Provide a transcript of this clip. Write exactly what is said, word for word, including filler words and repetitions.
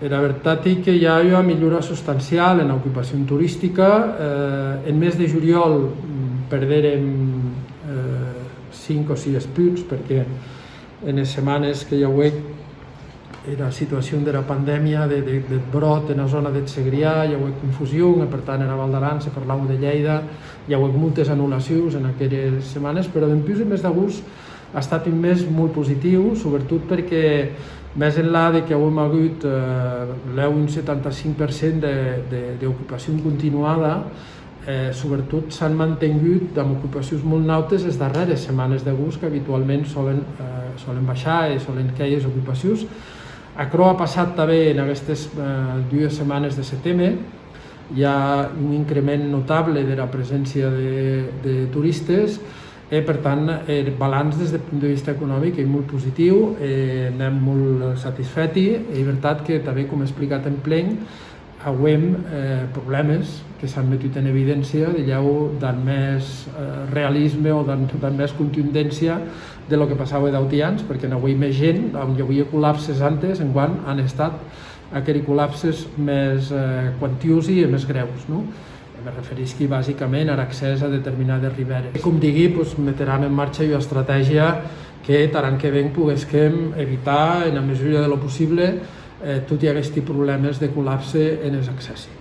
Era vertat ei que i a ua milhora substancial ena ocupacion toristica. Eh, en mes de julhòl, mm, perdérem, eh, cinc o sies punts, perque enes setmanes que i auec era situacion dera pandèmia, de, de, deth bròt ena zòna deth Segrià, i auec confusion, e per tant era Val d'Aran se parlaue de Lhèida, i auec moltes annullacions en aqueres setmanes, però dempús eth mes d'agost a estat un mes molt positiu, sobretot perque, mès enlà de que auem agut, eh, lèu un setanta cinc per cent de, de, d'ocupacion continuada, eh, sobretot s'an mantengut damb ocupacions molt nautes es darrères setmanes d'agost, qu'abitualment sòlen, eh, sòlen baishar e sòlen quèir es ocupacions. Aquerò a passat tanben en aguestes, eh, dues setmanes de seteme. I a un increment notable dera preséncia de, de toristes e, per tant, eth balanç des deth punt de vista economic ei molt positiu e n'èm molt satisfèti. Ei vertat que tanben, com è explicat en plen, auem, eh, problèmes que s'an metut en evidéncia, dilhèu, damb mès, eh, realisme o damb, damb mès contundéncia de lo que passaue d'auti ans, perque n'auie mès gent, a on i auie collapses antes, enguan an estat aqueri collapses mès, eh, quantiosi e mès grèus, non? E me referisqui basicament ar accès a determinades ribères. E com digui, pues, meteram en marcha ua estratègia que, tara an que ven, poguesquem evitar, ena mesura de lo possible, eh, toti aguesti problèmes de collapse enes accèssi.